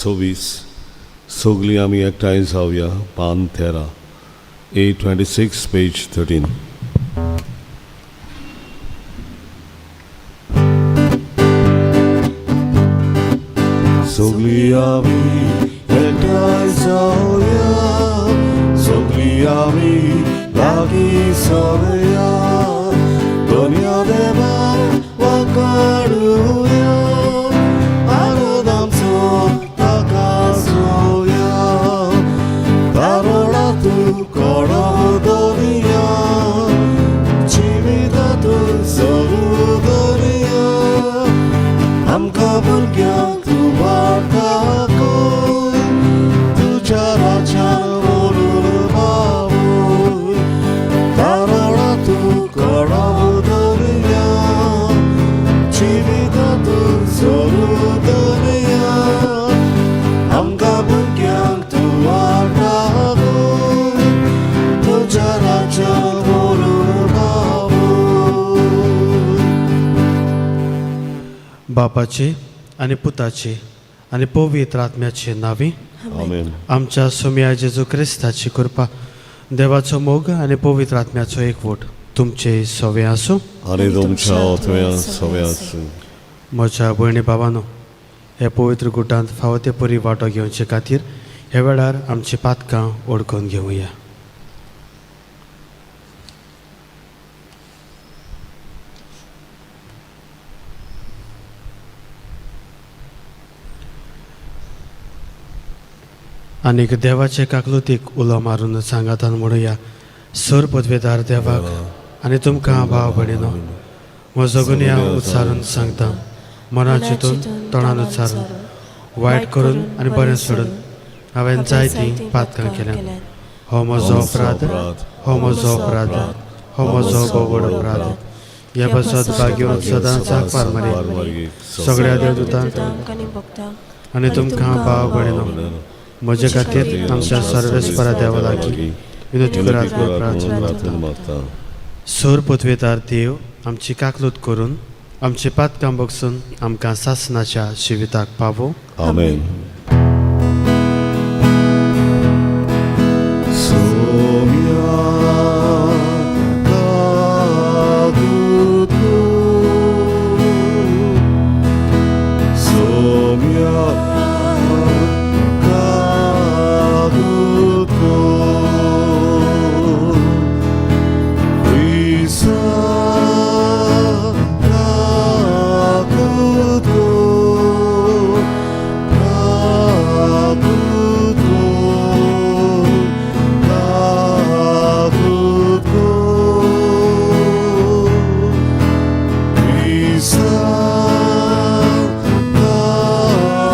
26 सगळीं आमी एकठांय जावया. पान 13, 826, पेज 13. सगळीं आमी एकठांय जावया, सगळीं आमी लागीं सरुया, दोनया देवाक वाकाडुया, आनंद आमचो ताका जोया, तारोळा तूं कोडो दर्या, जिविता तूं सरू दर्या, आमकां भुरग्यांक तूं वाट दाखय, तुज्या राज्यान व्हरून पावय, तारोळा तूं कोडो दर्या, जिविता तूं सरू दर्या, आमकां भुरग्यांक तूं वाट दाखय, तुज्या राज्यान व्हरून पावय. बापाचे आनी पुताचे आनी पवित्र आत्म्याचे नांवी. आमेन. आमच्या सोमया जेजू क्रिस्ताची कृपा, देवाचो मोग आनी पवित्र आत्म्याचो एकवट तुमचे सवे आसूं. आनी तुमच्या आत्म्या सवे आसूं. म्हज्या भयणी भावानो, हे पवित्र गुटांत फावो ते परी वांटो घेवचे खातीर ह्या वेळार आमची पातकां ओळखून घेवया. आनीक देवाचे काकलुतीक उलो मारून सांगातान म्हणुया. सर पदवेदार देवाक आनी तुमकां भाव भयणीनो, म्हजो गुन्यांव उच्चारून सांगता. मना चिंतून, तोंडान उच्चारून, वायट करून आनी बरें सोडून हांवें जायतीं पातकां केल्यात. हो म्हजो अपराध, हो म्हजो अपराध, हो म्हजो भोव व्हड अपराध. हे पासत भाग्यवंत सदांच पारमारी, सगळ्या देवदूतांक आनी तुमकां भाव भयणीनो, म्हजे खातीर आमच्या सर्वेस्परा देवा लागीं विनोद करात म्हूण प्रार्थना मागता. सोर पृथ्वेदार देव आमची काकलूत करून आमची पातकां बगसून आमकां सासनाच्या जिविताक पावो. आमेन. सोम्या कागुतो, सोम्या कागुतो, क्रिस्ता कागुतो, कागुतो, कागुतो, क्रिस्ता कागुतो,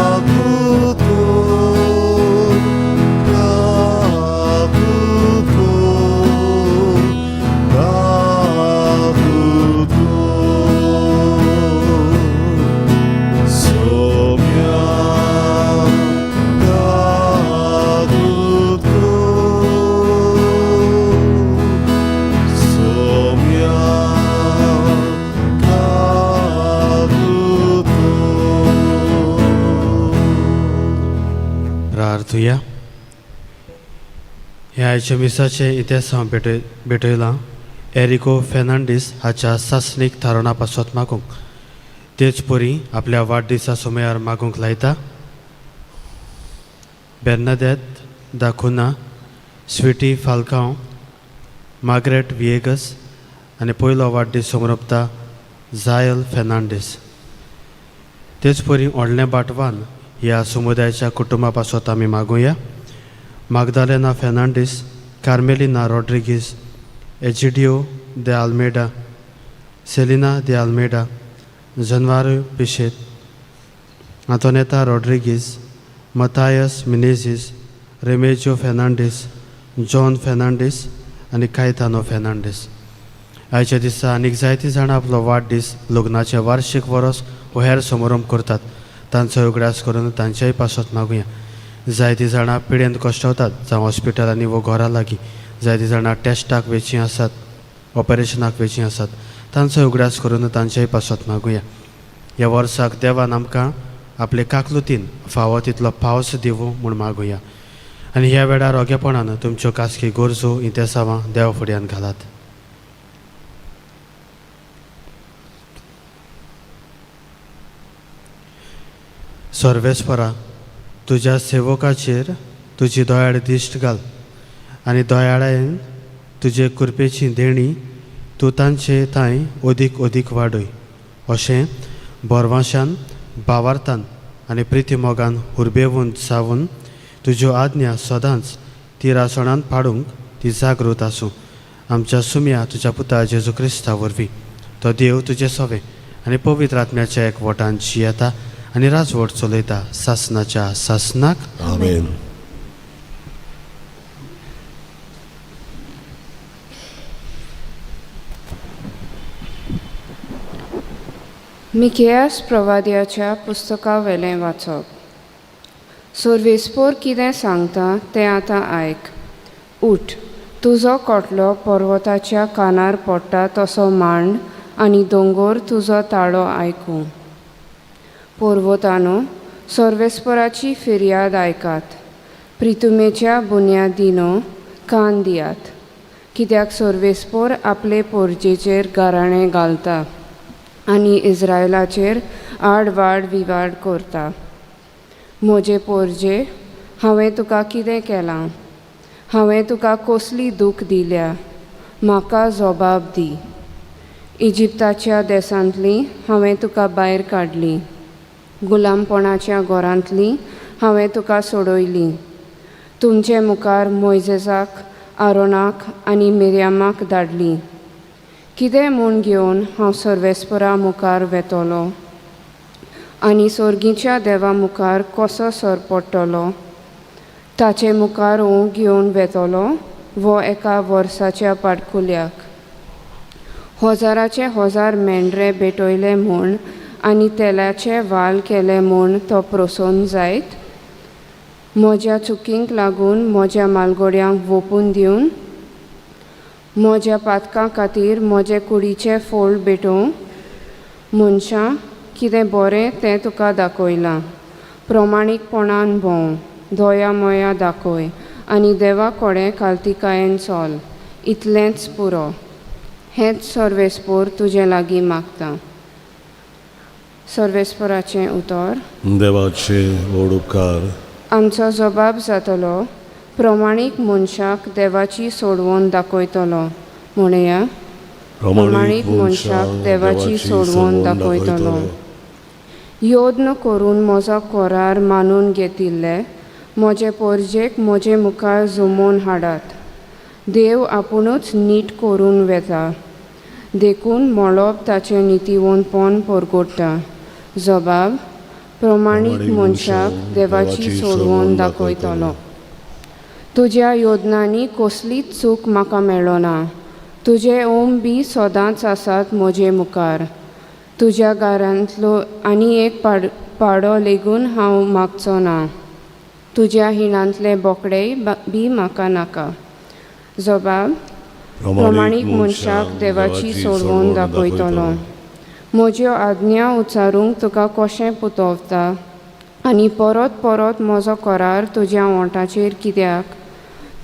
कागुतो, कागुतो, सोम्या कागुतो, सोम्या कागुतो. प्रार्थुया. ह्या आयच्या मिसाचें इतिहास हांव भेटयलां एरिको फेर्नांडीस हाच्या सासणीक थारोवणा पासत मागूंक, तेच परी आपल्या वाडदिसा समयार मागूंक लायता बेर्नादेत दाकुना, स्विटी फाल्कांव, मार्गरेट विएगस आनी पयलो वाडदीस समरपता जायल फेर्नांडीस. तेच परी व्हडलें बाटवान ह्या समुदायाच्या कुटुंबा पासत आमी मागुया. मागदालेना फेर्नांडीस, कार्मेलिना रॉड्रिगीस, एजिडियो दे आल्मेडा, सेलिना दे आल्मेडा, जनवारो पिशेत, आंतोनेता रॉड्रिगीस, मतायस मिनेझीस, रेमेजो फेर्नांडीस, जॉन फेर्नांडीस आनी कायतानो फेर्नांडीस. आयच्या दिसा आनीक जायतीं जाणां आपलो वाडदीस, लग्नाचें वार्शीक वरस वो हेर समारंभ करतात. तांचो उगडास करून तांच्याय पासत मागुया. जायतीं जाणां पिडेंत कश्टवतात, जावं हॉस्पिटलांनी वो घरा लागीं. जायतीं जाणां टेस्टाक वेचीं आसात, ऑपरेशनाक वेचीं आसात. तांचो उगडास करून तांच्याय पासत मागुया. ह्या वर्साक देवान आमकां आपले काकलुतीन फावो तितलो पावस दिवूं म्हूण मागुया आनी ह्या वेळार ओगेपणान तुमच्यो खासगी गरजो इंतेसांवां देवा फुड्यान घालात. सर्वेस्परा, तुज्या सेवकाचेर तुजी दयाळ दिश्ट घाल आनी दयाळायेन तुजे कृपेची देणी तूं तांचे थांय अदीक अदीक वाडय अशें बरवाशान भावार्थान आनी प्रितीमोगान हुरबेवन जावन तुज्यो आज्ञा सदांच तिरासणान पाडूंक ती जागृत आसूं. आमच्या सुम्या तुज्या पुता जेजू क्रिस्ता वरवीं तो देव तुजें सवें आनी पवित्र आत्म्याच्या एकवटान जियेता आनी राजवट चलयता सासनाच्या सासनाक. आमेन. मिकेयास प्रवाद्याच्या पुस्तकावेलें वाचप. सर्वेस्पोर कितें सांगता तें आतां आयक. उठ, तुजो कोटलो पर्वताच्या कानार पडटा तसो मांड आनी दोंगोर तुजो ताळो आयकूं. पर्वतानो, सर्वेस्पराची फिर्याद आयकात, प्रितुमेच्या बुन्यादीनो कान दियात, कित्याक सर्वेस्पोर आपले पोरजेचेर गाराणें घालता आनी इस्रायलाचेर आडवाड विवाड करता. म्हजे पोरजे, हांवें तुका कितें केलां? हांवें तुका कसली दूख दिल्या? म्हाका जबाब दी. इजिप्ताच्या देसांतली हांवें तुका भायर काडली, गुलामपणाच्या घरांतली हांवें तुका सोडयली. तुमचे मुखार मोयजेसाक, आरोनाक आनी मिरयामाक धाडली. कितें म्हूण घेवन हांव सर्वेस्परा मुखार वेतलो आनी सोर्गीच्या देवा मुखार कसो सरपडटलो? ताचे मुखार हांव घेवन वेतलो वो एका वर्साच्या पाडकुल्याक. हजाराचे हजार मेंढरे भेटयले म्हूण आनी तेलाचे वाल केले म्हूण तो प्रसन्न जायत? म्हज्या चुकींक लागून म्हज्या मालगोड्यांक वोपून दिवन म्हज्या पातकां खातीर म्हजे कुडीचे फोल भेटोवं? मनशां, कितें बरें तें तुका दाखयलां. प्रमाणीकपणान भोंव, दया मया दाखय आनी देवा कडेन कालतिकायेन चल. इतलेंच पुरो. हेंच सर्वेस्पोर तुजे लागीं मागता. सर्वेस्पोराचें उतर. देवाचे व्हड उपकार. आमचो जबाब जातलो, प्रमाणीक मनशाक देवाची सोडवण दाखयतलो. म्हणया, प्रमाणीक मनशाक देवाची सोडवण दाखयतलो. यत्न करून म्हजो करार मानून घेतिल्ले म्हजे पोरजेक म्हजे मुखार जमोवन हाडात. देव आपुणूच नीट करून वेता, देखून मळब ताचें नितीवंतपण परगट्टा. जबाब, प्रमाणीक मनशाक देवाची सोडवण दाखयतलो. तुज्या योजनांनी कसलीच चूक म्हाका मेळना. तुजे ओम बी सदांच आसात म्हजे मुखार. तुज्या घरांतलो आनी एक पाडो लेगून हांव मागचो ना. तुज्या हिणांतले बोकडेय बी म्हाका नाका. जबाब, प्रमाणीक मनशाक देवाची सोडवण दाखयतलो. म्हज्यो आज्ञा उच्चारूंक तुका कशें पुतवता आनी परत परत म्हजो करार तुज्या ओंठाचेर कित्याक?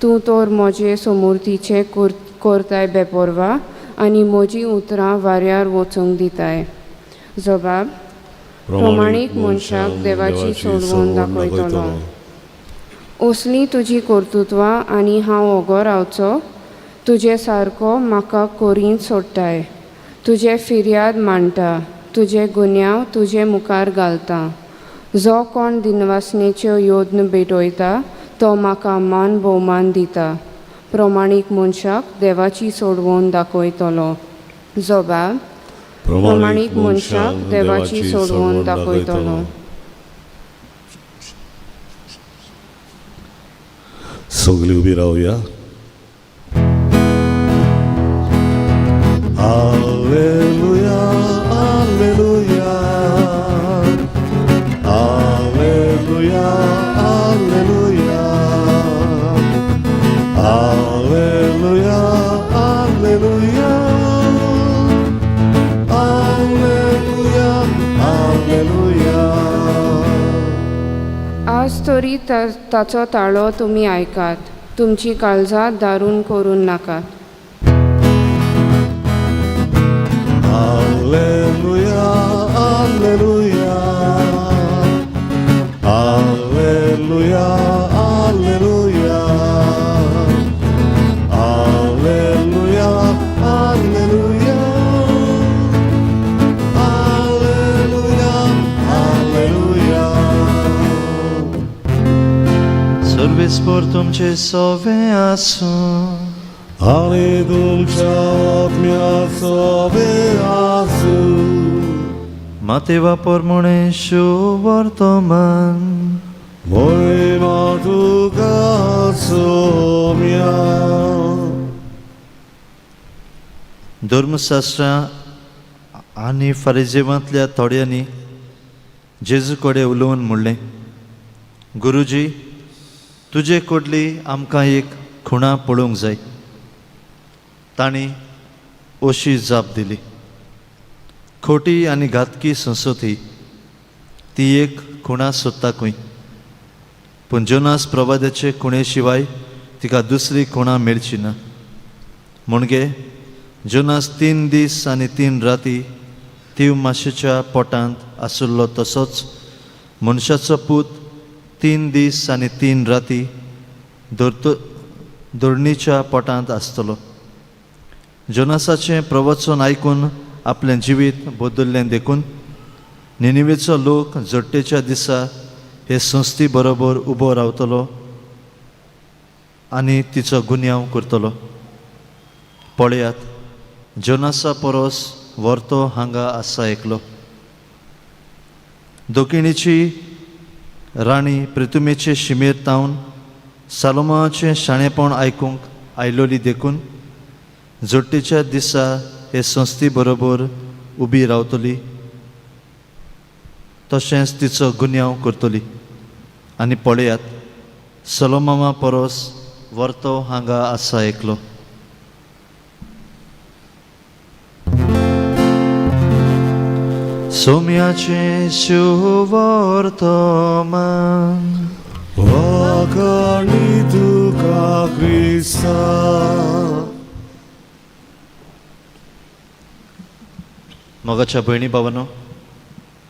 तूं तर म्हजे समूर्तीचें करताय बेपोरवा आनी म्हजीं उतरां वाऱ्यार वचूंक दिताय. जबाब, प्रमाणीक मनशाक देवाची सोडवण दाखयतलो. असलीं तुजी कर्तृत्वां आनी हांव ओगो रावचो? तुजे सारको म्हाका करीन सोडटाय. तुजे फिर्याद मांडटा, तुजे गुन्यांव तुजे मुखार घालता. जो कोण दिनवासनेच्यो योद्न भेटयता तो म्हाका मान भोवमान दिता. प्रमाणीक मनशाक देवाची सोडवण दाखयतलो. जबाब, प्रमाणीक मनशाक देवाची सोडवण दाखयतलो. सगळी उबी रावया. Alleluia, alleluia, alleluia, alleluia, alleluia, alleluia, alleluia, alleluia. तरी ताचो ताळो तुमी आयकात, तुमची काळजां दारून करून नाकात. Alleluia, Alleluia, Alleluia, Alleluia, Alleluia, Alleluia, Alleluia, Alleluia. सर्वेस्पोर तुमचे सोवे आसूं. आनी तुमच्या आत्म्याचो आसूं. मातेवा पोरमुणे वर्तमान. मोहिमा तुका सोम्या. धर्मशास्त्रां आनी फारिजेवांतल्या थोड्यांनी जेजू कडेन उलोवन म्हणलें, गुरुजी, तुजे कडली आमकां एक खुणा पळोवंक जाय. तांणी अशी जाप दिली, खोटी आनी घातकी संसद ती एक खुणा सोदता खंय, पूण जोनास प्रवादाचे खुणे शिवाय तिका दुसरी खुणा मेळची ना. म्हणगे जोनास 3 दीस आनी 3 राती तीव माशेच्या पोटांत आशिल्लो, तसोच मनशाचो पूत 3 दीस आनी 3 राती धरणीच्या पोटांत आसतलो. जोनासाचें प्रवचन आयकून आपलें जिवीत बदल्लें देखून निनिवेचो लोक जोडटेच्या दिसा हे संस्थी बरोबर उबो रावतलो आनी तिचो गुन्यांव करतलो. पळयात, जोनासा परस वर्तो हांगा आसा एकलो. दक्षिणेची राणी प्रितुमेचे शिमेर तावन सालोमाचें शाणेपण आयकूंक आयलोली देखून जोडटेच्या दिसा हे संस्थी बरोबर उबी रावतली, तशेंच तिचो गुन्यांव करतली. आनी पळयात, सलोमामा परस वर्तो हांगा आसा एकलो. सोम्याचें सुवर्तमान. वाखाणी तुका क्रिस्ता. मोगाच्या भयणी भावानो,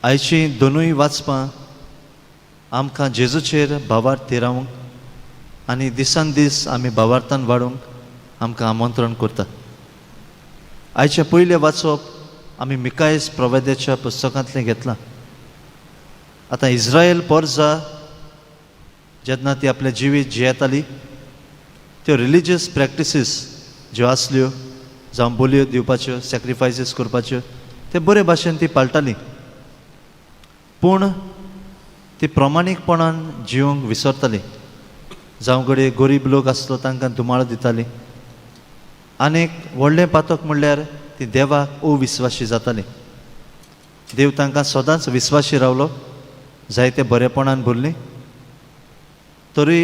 आयचीं दोनूय वाचपां आमकां जेजूचेर भावार्थ थिरावंक आनी दिसान दीस आमी भावार्थान वाडूंक आमकां आमंत्रण करता. आयचें पयलें वाचप आमी मिकायस प्रवाद्याच्या पुस्तकांतलें घेतलां. आतां इस्रायल पोरजा जेन्ना ती आपलें जिवीत जियेताली, त्यो रिलिजियस प्रॅक्टिसीस ज्यो आसल्यो, जावं बोलयो दिवपाच्यो, सॅक्रिफायसीस करपाच्यो, ते बरे भाशेन ती पाळटाली, पूण ती प्रमाणीकपणान जिवंक विसरताली. जावं घडये गरीब लोक आसलो तांकां धुमाळ दिताली. आनीक व्हडलें पातक म्हणल्यार ती देवाक अविस्वाशी जाताली. देव तांकां सदांच विस्वाशी रावलो, जायते बरेपणान भरली, तरी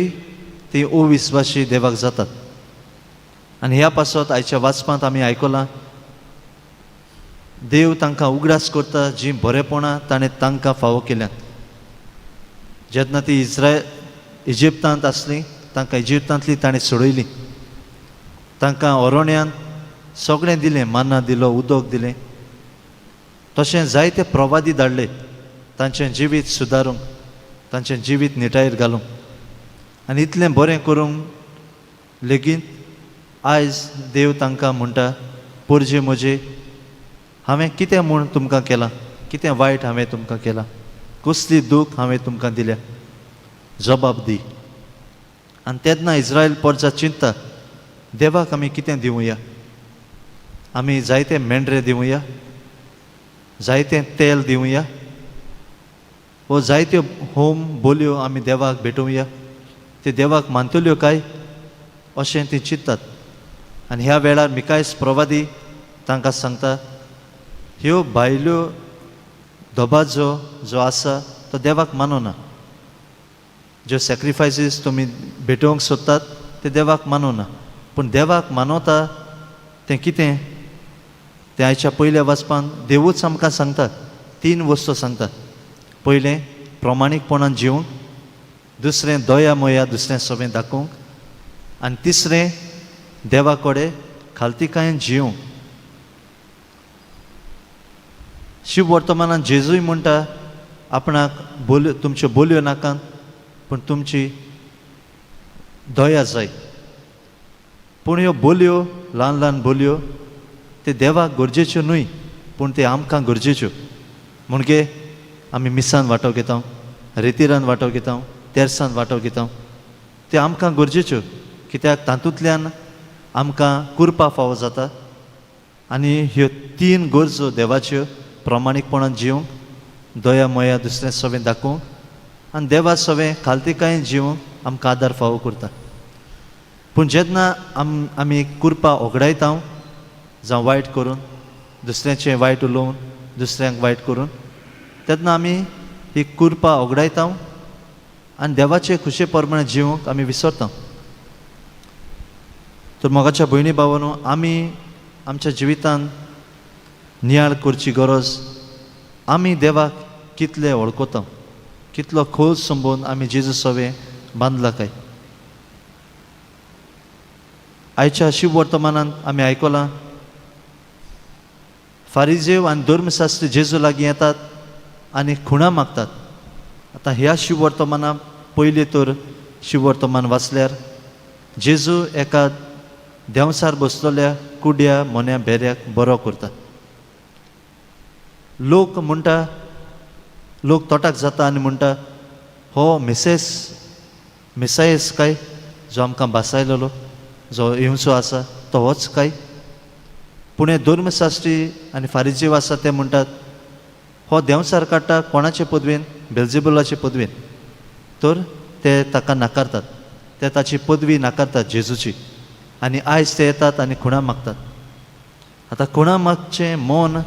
ती अविस्वाशी देवाक जातात. आनी ह्या पासत आयच्या वाचपांत आमी आयकलां, देव तांकां उगडास करता जीं बरेपणां ताणें तांकां फावो केल्यांत. जेन्ना ती इस्रायल इजिप्तांत आसली, तांकां इजिप्तांतली ताणें सोडयली, तांकां अरण्यांत सगळें दिलें, मान्ना दिलो, उदक दिलें, तशें जायते प्रवादी धाडले तांचें जिवीत सुदारूंक, तांचें जिवीत निटायेर घालूंक. आनी इतलें बरें करूंक लेगीत आयज देव तांकां म्हणटा, पोरजे म्हजे, हांवें कितें म्हूण तुमकां केलां, कितें वायट हांवें तुमकां केलां, कसली दूख हांवें तुमकां दिल्या, जबाब दी. आनी तेन्ना इस्रायल पोरजा चिंता, देवाक आमी कितें दिवया, आमी जायते मेंढरे दिवया, जायतें तेल दिवया, वो जायत्यो होम बोलयो आमी देवाक भेटोवया, ते देवाक मानतल्यो काय अशें ती चिंततात. आनी ह्या वेळार मिकायस प्रवादी तांकां सांगता, ह्यो भायल्यो दबाजो जो आसा तो देवाक मानना, ज्यो सॅक्रिफायसीस तुमी भेटोवंक सोदतात ते देवाक मानना, पूण देवाक मानवता तें कितें, तें आयच्या पयल्या वाचपान देवूच आमकां सांगता. 3 वस्तू सांगता. पयलें, प्रमाणीकपणान जिवंक, दुसरें दया मोया दुसऱ्या सवें दाखोवंक आनी तिसरें देवा कडेन खालतीकायेन जिवंक. शिव वर्तमानान जेजूय म्हणटा आपणाक बोलयो, तुमच्यो बोलयो नाकात पूण तुमची दया जाय. पूण ह्यो बोलयो, ल्हान ल्हान बोलयो, ते देवाक गरजेच्यो न्हय पूण ते आमकां गरजेच्यो. म्हणजे आमी मिसान वांटो घेता, रेतिरान वांटो घेता, तेरसान वांटो घेता, ते आमकां गरजेच्यो कित्याक तातूंतल्यान आमकां कुरपा फावो जाता. आनी ह्यो तीन गरजो देवाच्यो, प्रामाणीकपणान जिवंक, दया मया दुसऱ्या सवें दाखोवंक आनी देवा सवें खालतीकायेन जिवंक आमकां आदार फावो करता. पूण जेन्ना आमी कुरपा ओगडायता, जावं वायट करून, दुसऱ्याचें वायट उलोवन, दुसऱ्यांक वायट करून, तेन्ना आमी ही कुरपा ओगडायता आनी देवाचे खुशे प्रमाणे जिवंक आमी विसरता. तर मोगाच्या भयणी भावानो, आमी आमच्या जिवितांत नियाळ करची गरज, आमी देवाक कितले वळखता, कितलो खोल संबोवन आमी जेजू सवें बांदला काय. आयच्या शिव वर्तमानांत आमी आयकलां, फारिजेव आनी धर्मशास्त्री जेजू लागीं येतात आनी खुणां मागतात. आतां ह्या शिव वर्तमाना पयलीं तर शिव वर्तमान वाचल्यार जेजू एका देंवसार बसलेल्या कुड्या मोन्या बेऱ्याक बरो करता. लोक म्हणटा, लोक तोटाक जाता आनी म्हणटा, हो मिसायस काय जो आमकां भासायलेलो, जो येवचो आसा तो होच काय. पूण हे धर्मशास्त्री आनी फारिजीव आसा ते म्हणटात, हो देंवसार काडटा कोणाचे पदवेन, बेल्जेबुलाचे पदवेन. तर ते ताका नाकारतात, ते ताची पदवी नाकारतात जेजूची. आनी आयज ते येतात आनी खुणां मागतात. आतां खुणां मागचें मन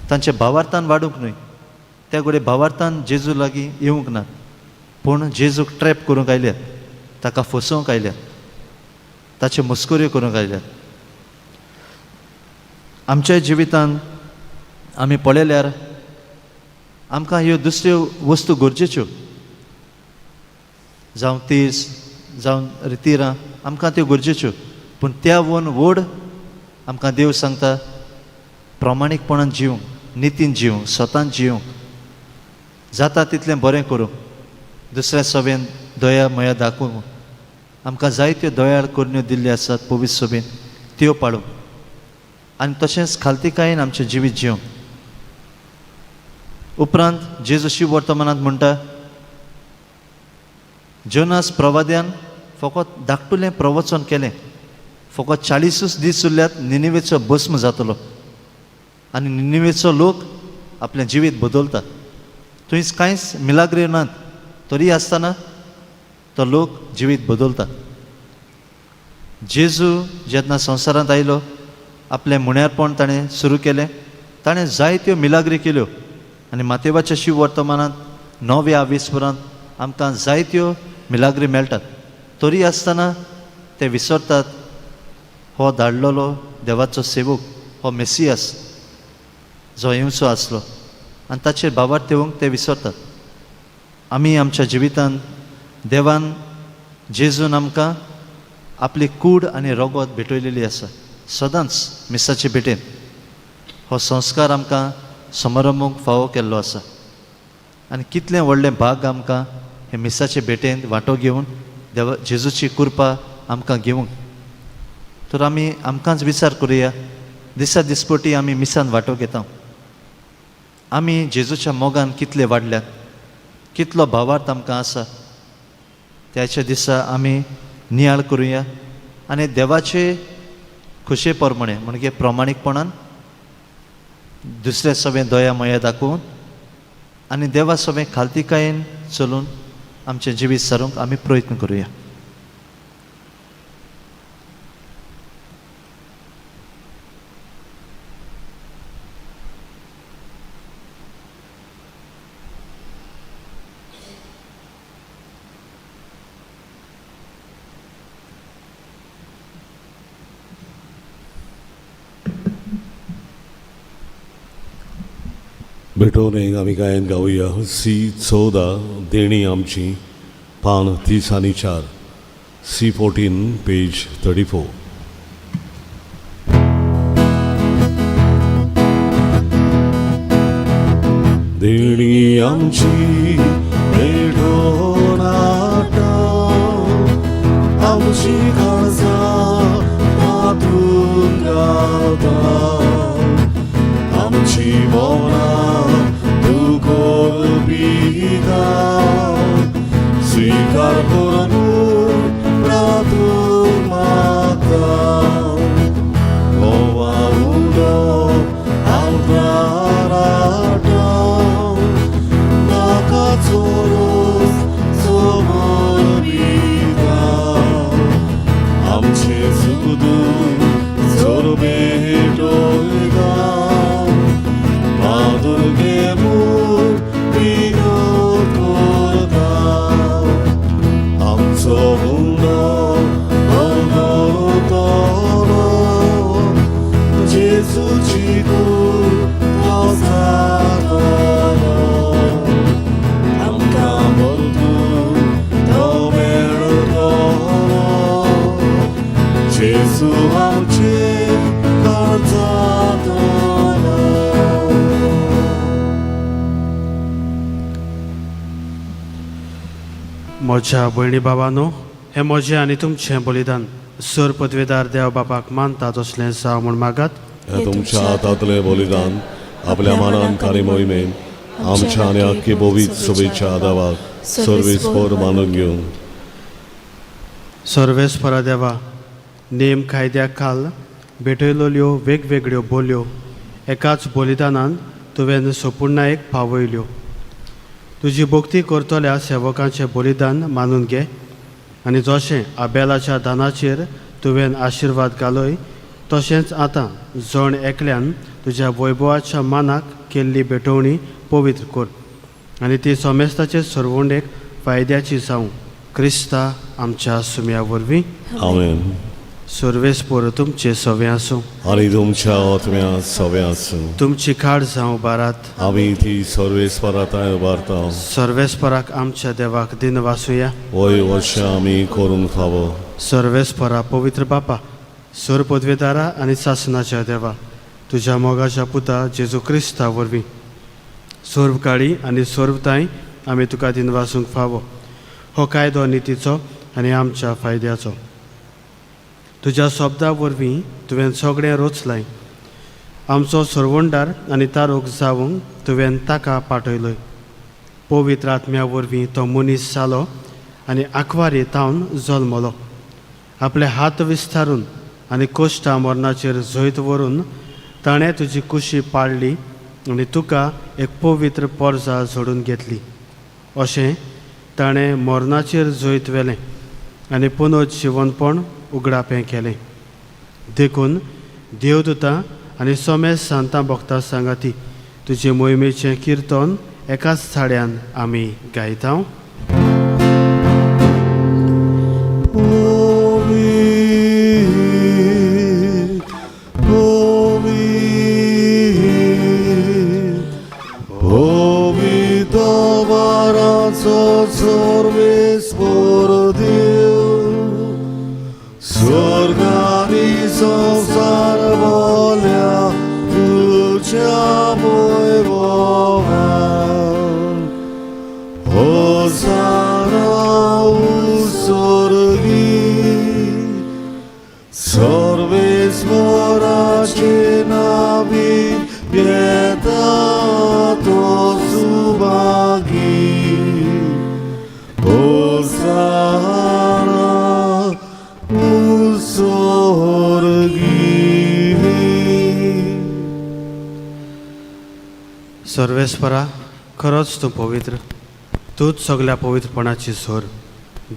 तांचे भावार्थान वाडूंक न्हय, त्या घडये भावार्थान जेजू लागीं येवंक ना, पूण जेजूक ट्रॅप करूंक आयल्यात, ताका फसोवंक आयल्यात, ताच्यो मस्कऱ्यो करूंक आयल्यात. आमच्या जिवितांत आमी पळयल्यार आमकां ह्यो दुसऱ्यो वस्तू गरजेच्यो, जावं तीर्स, जावं रितिरां, आमकां त्यो गरजेच्यो. पूण त्या वन व्हड आमकां देव सांगता, प्रामाणीकपणान जिवंक, नितीन जिवंक, स्वतान जिवंक, जाता तितलें बरें करूंक, दुसऱ्या सभेन दया मया दाखोवंक. आमकां जायत्यो दयाळ करण्यो दिल्ल्यो आसात पवित्र सभेन, त्यो पाळूंक आनी तशेंच खालतीकायेन आमचें जिवीत जिवंक. उपरांत जेजू शिव वर्तमानांत म्हणटा, जोनास प्रवाद्यान फकत धाकटुलें प्रवचन केलें, फकत 40 दीस उरल्यात निनिवेचो भस्म जातलो आनी निनिवेचो लोक आपलें जिवीत बदलता. थंयच कांयच मिलाग्री नात, तरी आसतना तो लोक जिवीत बदलता. जेजू जेन्ना संवसारांत आयलो, आपलें मुण्यारपण ताणें सुरू केलें, ताणें जायत्यो मिलाग्री केल्यो आनी मातेवाच्या शिव वर्तमानांत 9व्या विस्वरांत आमकां जायत्यो मिलाग्री मेळटात. तरी आसतना ते विसरतात, हो धाडलेलो देवाचो सेवक, हो मेसियास जो येवचो आसलो, आनी ताचेर भावार्थ येवंक ते विसरतात. आमी आमच्या जिवितांत देवान जेजून आमकां आपली कूड आनी रगत भेटयलेली आसा, सदांच मिसाचे भेटेन हो संस्कार आमकां समारंभूंक फावो केल्लो आसा. आनी कितलें व्हडलें भाग आमकां हे मिसाचे भेटेन वांटो घेवन देवा जेजूची कृपा आमकां घेवंक. तर आमी आमकांच विचार करुया, दिसा दिसपटी आमी मिसान वांटो घेता, आमी जेजूच्या मोगान कितले वाडल्यात, कितलो भावार्थ आमकां आसा. त्याच्या दिसा आमी नियाळ करुया आनी देवाचे खुशे प्रमाणे म्हणजे प्रामाणीकपणान दुसऱ्या सवें दया मया दाखोवन आनी देवा सवें खालतीकायेन चलून आमचें जिवीत सारूंक आमी प्रयत्न करुया. भेटोवन आमी गायन गावया. सी 14 देणी आमची. पान 34, C14 page 34. देणी आमची भेटोनाटा आमची काळजा तातूंत गावता आमची मनां तूं कोलपिता स्वीकार करून प्रातून मागता गोवा उडो आमकाराटा नाका चोरोस समर्पिता आमचे सुखदूख जोर भेटोयता माधुर्गे मूर विनोद करता आमचो हुंडो अवतरतलो जेजूची कूड तो जातलो आमकां भरतून तो मेळटलो जेजू आमचे काळजांतलो. म्हज्या भयणी बाबानो, हें म्हजें आनी तुमचें बलिदान सर पदवेदार देव बापाक मानता तसलें जावं म्हूण मागात. हें तुमच्या हातांतलें बलिदान आपल्या मानान आनी मोहिमेन आमच्या आनी आख्खे भोवीत शुभेच्छा देवाक सर्वेस्पर मानून घेवन. सर्वेस्परा देवा, नेम कायद्या खाल भेटयल्यो वेगवेगळ्यो बोलयो एकाच बलिदानान तुवें सोपुर्णायेक पावयल्यो. तुजी भक्ती करतल्या सेवकांचें बलिदान मानून घे आनी जशें आबेलाच्या दानाचेर तुवें आशिर्वाद घालय तशेंच आतां जण एकल्यान तुज्या वैभवाच्या मानाक केल्ली भेटवणी पवित्र कर आनी ती समेस्ताचे सरवंडेक फायद्याची जावं, क्रिस्ता आमच्या सुम्या वरवीं. आमेन. सर्वेस्पर तुमचे सवे आसूं. आनी तुमच्या आत्म्या सवे आसूं. तुमची खाड जावं बारात. आमी ती सर्वेस्परा थंय उबारता. सर्वेस्पराक आमच्या देवाक दिन वासुया. वय वर्षां आमी करूंक फावो. सर्वेस्परा पवित्र बापा, सर पदवेदारा आनी सासनाच्या देवा, तुज्या मोगाच्या पुता जेजू क्रिस्ता वरवीं सर्व काळी आनी सर्वताय आमी तुका दिन वासूंक फावो. हो कायदो नितीचो आनी आमच्या फायद्याचो. तुज्या शब्दा वरवीं तुवें सगळें रोचलाय. आमचो सरवंडार आनी तारूक जावंक तुवें ताका पाठयलोय. पवित्र आत्म्या वरवीं तो मनीस जालो आनी आंकवारी तावन जल्मलो. आपले हात विस्तारून आनी कोश्टा मरणाचेर जैत व्हरून ताणें तुजी कुशी पाळ्ळी आनी तुका एक पवित्र पोरजा जोडून घेतली. अशें ताणें मरणाचेर जैत व्हेलें आनी पुनोज जिवनपण उगडापें केलें. देखून देवदूतां आनी सोमेस सांतां भक्तां सांगाती तुजे मोहिमेचें किर्तन एकाच थाड्यान आमी गायता. सर्वेस्पर देव स्वर्गानी संसार बोल्या तुझ्या वैभवान. होसाना स्वर्गी सर्वेस्पराचे नावी घेता तो सुभागी. होसाना स्वर्गी. सर्वेस्परा, खरोच तूं पवित्र, तूंच सगल्या पवित्रपणाची सोर.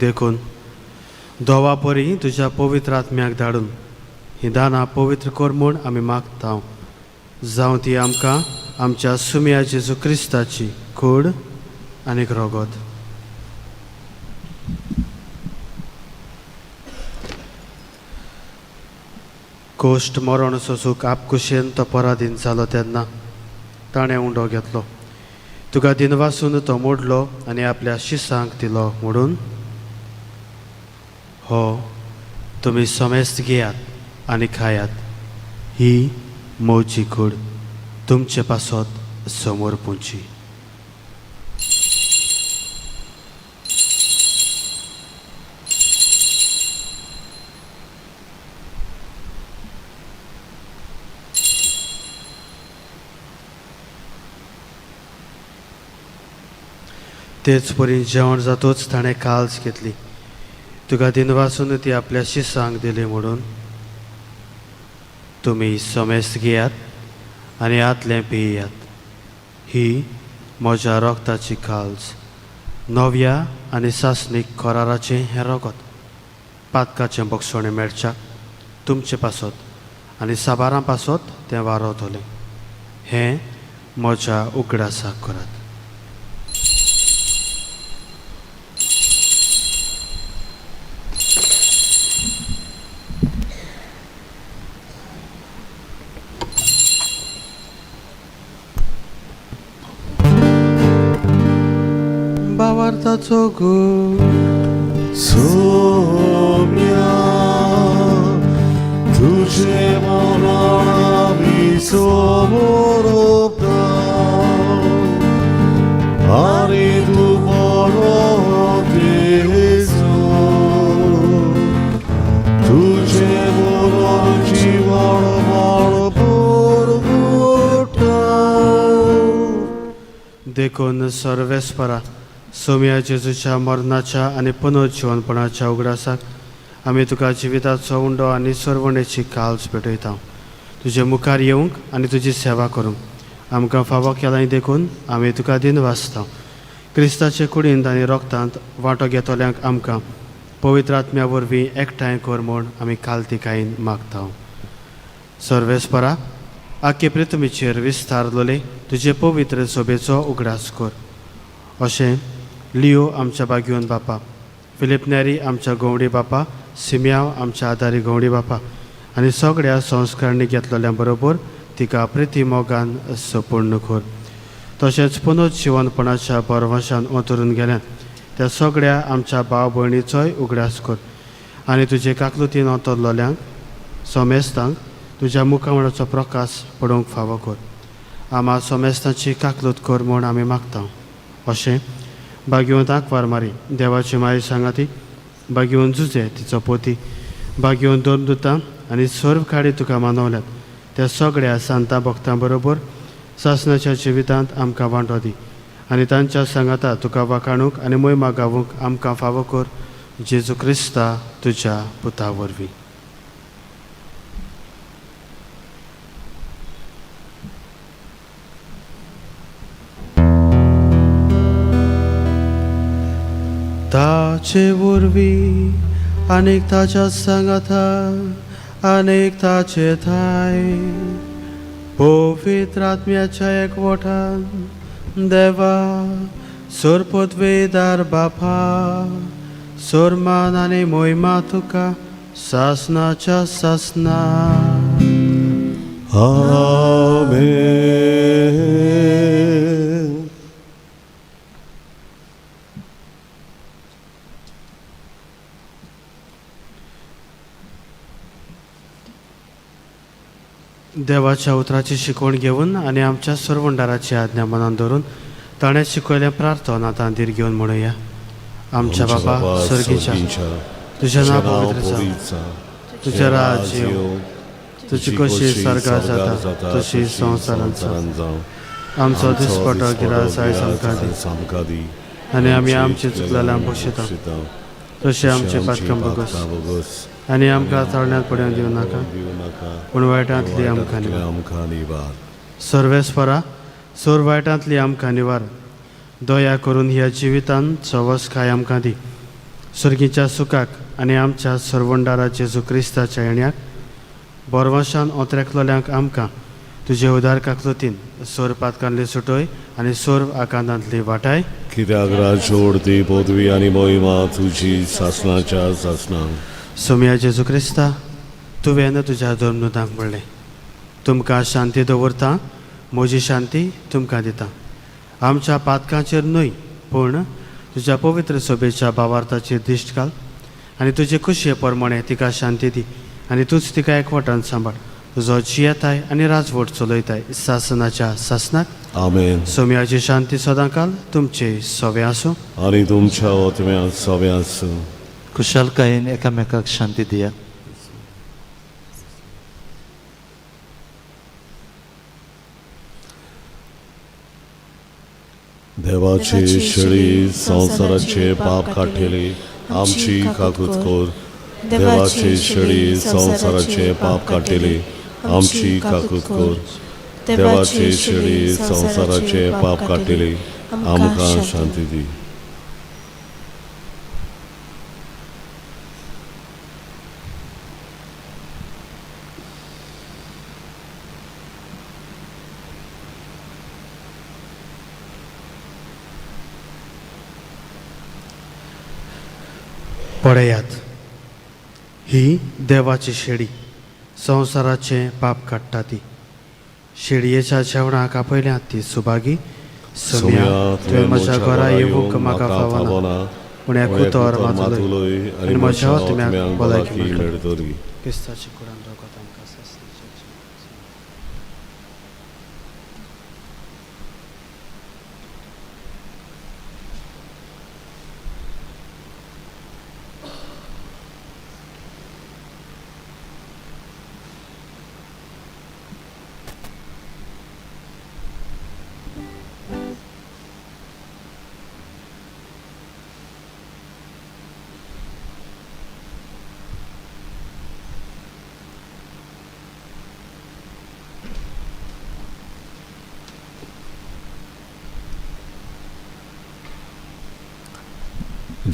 देखून दोवा परी तुज्या पवित्र आत्म्याक धाडून ही दानां पवित्र कर म्हूण आमी मागता. जावं ती आमकां आमच्या सुम्या जेजू क्रिस्ताची कूड आनीक रोगोत. कोश्ट मरण सोसूक आपकुशेन तो पराधीन जालो तेन्ना ताणें उंडो घेतलो. तुका दिनवासून तो मोडलो आनी आपल्या शिसांक दिलो म्हणून, हो तुमी समेस्त घेयात आनी खायात, ही मोजी कूड तुमचे पासत समोर पुंची। तेच परी जेवण जातूच ताणें काल्स घेतली, तुका दिनवासून ती आपल्या शिसांक दिली म्हणून, तुमी समेस्त घेयात आनी आतलें पियात, ही म्हज्या रोगताची काल्स, नव्या आनी सासणीक कराराचें हें रोगत, पातकाचें बक्षणें मेळच्याक तुमचे पासत आनी साबारां पासत तें वारवतलें, हें म्हज्या उगडासाक करात। बावार्थाचो गो सोम्या तुझे मरणावी समोर आनी तूं बरो जेजू, तुझे मरण जीवन मरण पुरवठा। देखून सर्वेस्परा सोम्या जेजूच्या मरणाच्या आनी पुनर्जिवनपणाच्या उगडासाक आमी तुका जिविताचो उंडो आनी सरवणेची काल्स भेटयता। तुजे मुखार येवंक आनी तुजी सेवा करूंक आमकां फावो केलाय देखून आमी तुका दिनवासता। क्रिस्ताचे कुडींत आनी रोगतांत वांटो घेतल्यांक आमकां पवित्र आत्म्या वरवीं एकठांय कर म्हूण आमी कालतिकायेन मागता। सर्वेस्परा आखे पृथ्वीचेर विस्तारलोले तुजे पवित्र सोबेचो उगडास कर। अशें लियो आमच्या बागयोन बापा, फिलीप नेरी आमच्या गवडी बापा, सिम्याव आमच्या आदारी गवडी बापा आनी सगळ्या संस्कारणी घेतलेल्या बरोबर तिका प्रिती मोगान सपूर्ण कर। तशेंच पुनर्जिवनपणाच्या बरवशान अंतरून गेल्यान त्या सगळ्या आमच्या भाव भयणीचोय उगडास कर आनी तुजे काकलुतीन अंतरलोल्यांक सोमेस्तांक तुज्या मुखामळाचो प्रकाश पडोवंक फावो कर। आमा सोमेस्तांची काकलूत कर म्हूण आमी मागता। अशें बागेवन आंकवार मारी देवाची माई सांगाती, बागेवन जुजे तिचो पोती, बागेवन दोन दुतां आनी सर्व खाडी तुका मानवल्यात त्या सगळ्या सांता भक्तां बरोबर सासणाच्या जिवितांत आमकां वांटो दी आनी तांच्या सांगाता तुका वाखाणूंक आनी मोहिमा गावूंक आमकां फावो कर, जेजू क्रिस्ता तुज्या पुता वरवीं। ताचे वरवीं आनीक ताच्या सांगाता आनीक ताचे थाय पवित्र आत्म्याच्या एकवटान देवा सरपदवेदार बापा, सोरमान आनी मोहिमा तुका सासनाच्या सासना। आमेन। देवाच्या उतराची शिकवण घेवन आनी आमच्या सरवंडाराची आज्ञा मनान धरून ताणें शिकयलें प्रार्थना तांदीर घेवन म्हणुया। आमच्या बापा सर्गीच्या, तुजें नांव पवित्र जावं, तुजें राज्य येवं, तुजी कशी सर्गार जाता तशी संवसारांत जावं। आमचो दिसपटो गिरास आयज आमकां दी आनी आमी आमचे चुकलेल्यांक बक्षिता तशें आमचे पातकां भोगस आनी आमकां चाळण्यांत पडोवन दिवं नाका, पूण वायटांतली आमकां निवार। सर्वेस्परा सोर वायटांतली आमकां निवार, दया करून ह्या जिवितांत सवसकाय आमकां दी। सर्गीच्या सुखाक आनी आमच्या सरवंडारा जेजू क्रिस्ताच्या येण्याक बोरवाशान ओतरेकलोल्यांक आमकां तुजे उदार काकलुतीन सोर पातकांतली सुटोय आनी सोर आकांतांतली वाटाय। कित्याक राजोड ती पदवी आनी मोहिमा तुजी सासणाच्या सासणां। सोम्या जेजू क्रिस्ता, तुवें तुज्या धर्मदूतांक म्हणलें, तुमकां शांती दवरता, म्हजी शांती तुमकां दिता। आमच्या पातकांचेर न्हय पूण तुज्या पवित्र सभेच्या भावार्थाचेर दिश्ट घाल आनी तुजे खुशये प्रमाणे तिका शांती दी आनी तूंच तिका एकवटान सांबाळ तुजो जियेताय आनी राजवट चलयताय सासनाच्या सासनाक. आमेन. सोम्याची शांती सदांकाल तुमचे सवे आसूं. आनी तुमच्या ओतम्या सवे आसूं. खुशालकायेन एकामेकाक शांती दिया. देवाची शेळी संवसाराचे पाप काडटली आमची काकूत कर. देवाची शेळी संवसाराचे पाप काडटली आमची काकूत कर. देवाची शेळी संवसाराचे पाप काडटली आमकां शांती दी. पळयात, ही देवाची शेळी संवसाराचें पाप काडटा ती. शेळयेच्या जेवणाक आपयल्यात ती सुभागी. सोम्या, तुवें म्हज्या घरा येवंक म्हाका फावना, पूण एकूतर मात उलय आनी म्हज्या आत्म्याक भलायकी मेळटली. क्रिस्ताचे कुडान रगत आमकां सासणाचें.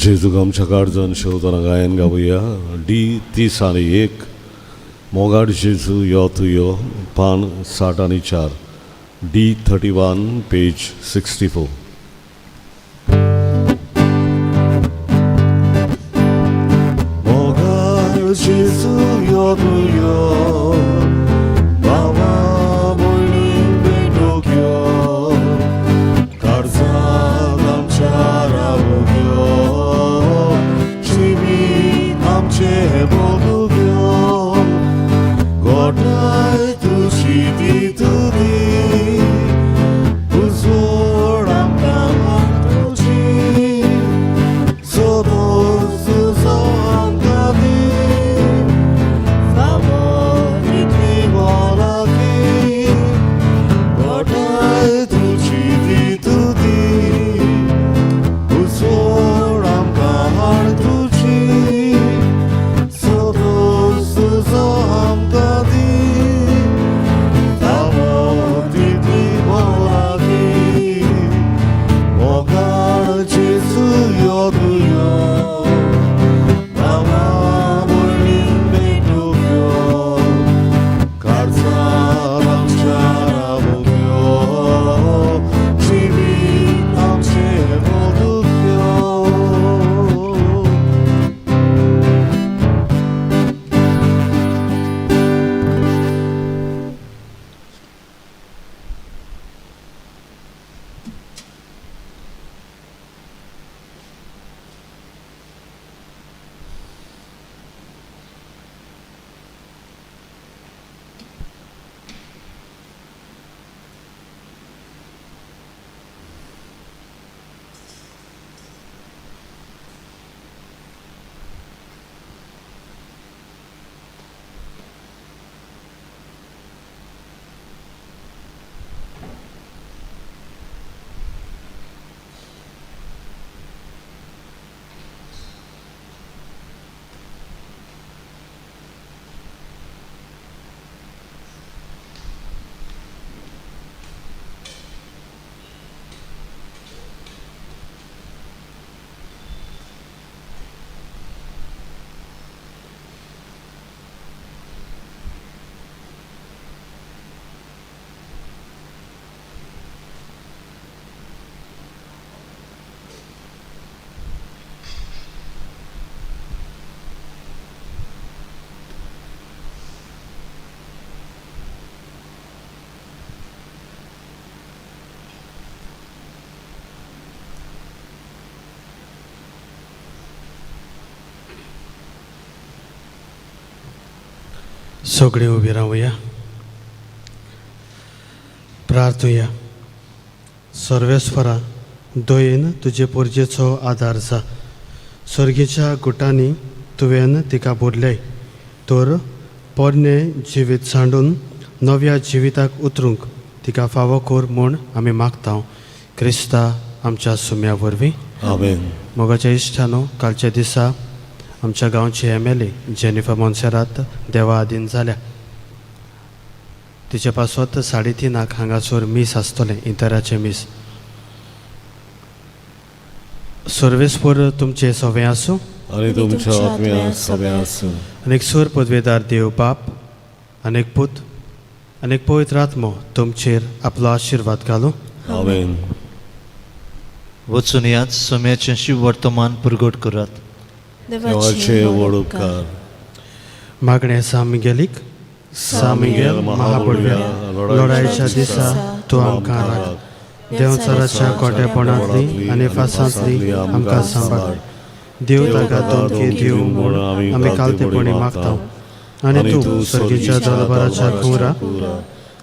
जेजूक आमच्या काळजान शेवतना गायन गावया. डी 31, मोगाड जेजू यो तूं यो, पान 64, डी 31, पेज 64. मोगाड जेजू यो तूं यो, बाबा भयणीक भेटूंक यो, काळजान आमच्या रावूंक यो, जिवीत आमचें बदलूंक यो, गोठाय तुजी ती तुदी, उजवड आमकां तुजी, सोदोस तुजो आमकां दी, सगळीं उबी रावया, प्रार्थुया. सर्वेस्वरा, दयेन तुजे पोरजेचो आदार जा. सर्गीच्या गुटांनी तुवें तिका भरलें तर पोरणें जिवीत सांडून नव्या जिविताक उतरूंक तिका फावो कर म्हूण आमी मागता, क्रिस्ता आमच्या सुम्या वरवीं. आमेन. मोगाच्या इश्टानो, कालच्या दिसा आमच्या गांवची एमएलए जेनिफर मोन्सेरात देवा आदीन जाल्या. तिचे पासत 3:30 हांगासर मीस आसतलें, इंतराचें मीस. सर्वेस्पर तुमचें सवें आसूं. आनी तुमच्या आत्म्या सगळें आसूं. आनी एक सूर पदवेदार देव बाप आनी एक पूत आनी एक पवित्र आत्मो तुमचेर आपलो आशिर्वाद घालूं. आमेन. वचून यात, सोम्याचें शिव वर्तमान पुरगट करात. देवाचे व्हड उपकार. मागणें सा मिगेलीक. सा मिगेल महाबळव्या, लढायच्या दिसा तूं आमकां राख. देंवचाराच्या कोटेपणांतली आनी फासांतली आमकां सांबाळ. देव ताका धमकी दिवं म्हूण आमी कालतेपणी मागता. आनी तूं सर्गीच्या दरबाराच्या कुंवरा,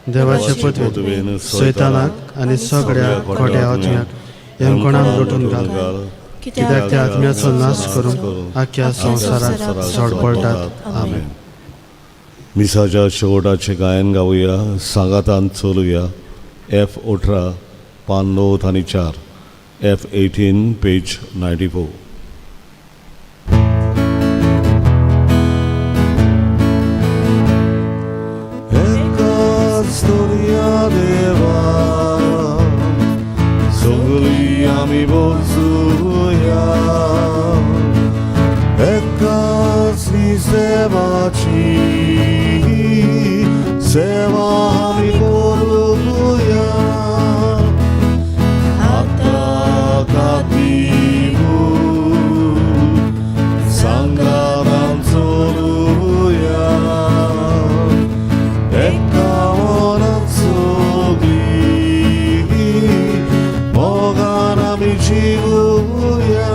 देवाचे पदवेन सैतानाक आनी सगळ्या खोट्या आत्म्याक यमकोणाक लुटून घाल, कित्याक त्या आत्म्याचो नाश करून आख्या संवसाराक सडपळटात. आमेन. मिसाच्या शेवटाचें गायन गावया, सांगातान चलुया. एफ 18, पान 9 आनी 4, एफ 18, पेज 94. एकाच दर्या देवा, सगळीं आमी वचुया. एकाच सेवाची सेवा आमी करुया. आतां खातीर सांगातान चलुया. एका मनान सगळीं मोगान आमी जिवुया.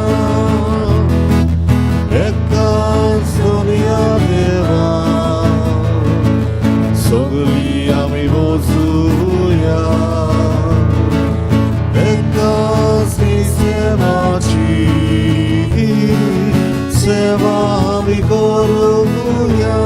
एकाच दुनिया देवा, सगळीं आमी वचुया. एकाच सेवाची सेवा आमी करुया.